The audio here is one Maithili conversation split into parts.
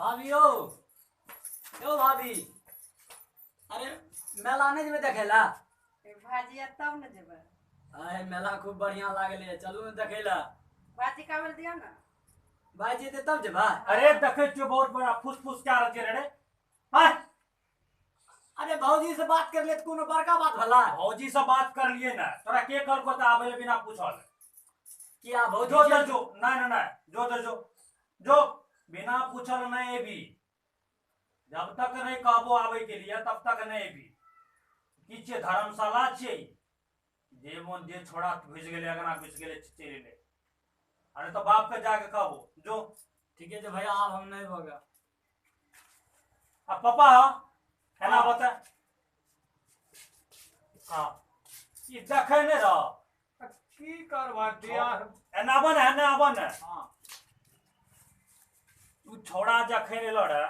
भाभी यौ, यौ भाभी, अरे मेला नहि जेबै देखै लए? भाजी तब ने जेबै। अरे मेला खूब बढ़िया लागलै, चलू ने देखै लए। भाजी कावल दियौ ने। भाई जेतै तब जेबै। अरे देखै छियौ बहुत बड़ा फुस फुस कए रहल छै रे। आय अरे भौजी से बात कर ले तऽ कोनो बड़का बात भला? भौजी से बात कर लिए ना, तोरा के कहलको तऽ आबै लए बिना पूछल? किया भौजी? जो जो जो, नहीं नहीं नहीं, जो जो जो जो बिना पूछल नहीं एबी। जब तक नहीं कहबो आवे के लिए तब तक नहीं एबी। की छियै धर्मशाला छियै, जे मोन जे छोड़ा घुसि गेलै अगना घुसि गेलै चलि एलै। अरे तो बाप के जाके कहबो जो। ठीके छै भैया, आब हम नहीं भोगा। आ पापा एना बता, हाँ ई देखै नहीं रह। की करबा दिया? एना बन एना बन। हाँ तू छोड़ा जखन एलो रहे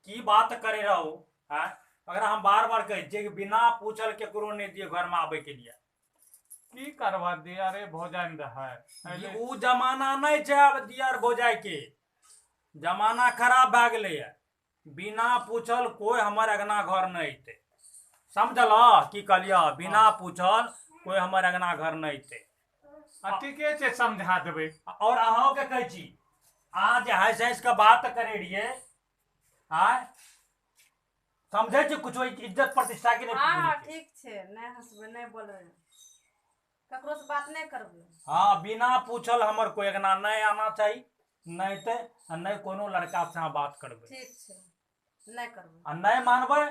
की बात करे रहो? हाँ अगर हम बार बार कहै छियै कि बिना पूछल केकरो नहीं दिए घर में आबे के लिए। की करबा दिया रे भोजन रहै। उ जमाना नहीं छै आब दियर भोजाय के, जमाना खराब भए गेलै। बिना पूछल कोई हमर अगना घर नहीं अयतै, समझल? की कहलियै? बिना पूछल कोई हमर अगना घर नहीं अयतै। ठीके छै, समझा देबै। और अहूँके कहै छी, अहाँ जे हँसि हँसि कऽ बात करै रहियै, आँय समझै छी कुछो इज्जत प्रतिष्ठा के नहीं? हाँ ठीक छै, नहीं हंसबै, नहीं बोलबै, ककरो से बात नहीं करबै। हाँ बिना पूछल हमर कोई अगना नहीं आना चाहिए, नहीं ते नहीं कोनो लड़का से अहाँ बात करबै। ठीक छै, नहीं करबै। आ नहीं मानबै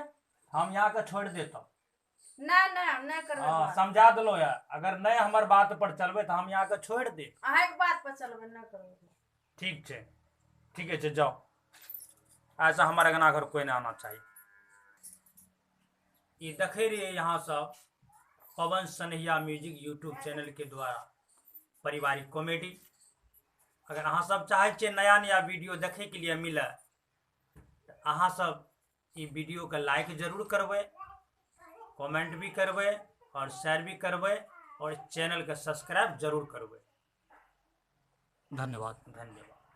हम यहाँ के छोड़ देतौ। नहीं नहीं नहीं करबै। हाँ समझा देलो यार, अगर नहीं हमर बात पर चलबै तो हम यहाँ के छोड़ दे। अहाँ के बात पर चलबै, नहीं करबै। ठीक छै, ठीक छै, जाओ। ऐसा हमारे अंगना घर कोई नहीं आना चाहिए। ये देखे रहिए यहाँ सब पवन सनहिया म्यूजिक यूट्यूब चैनल के द्वारा पारिवारिक कॉमेडी। अगर अहाँ सब चाहे छियै नया नया वीडियो देखे के लिए मिले तो अहाँ सब ई वीडियो के लाइक जरूर करबै, कमेंट भी करबै और शेयर भी करबै और चैनल के सब्सक्राइब जरूर करबै। धन्यवाद। धन्यवाद।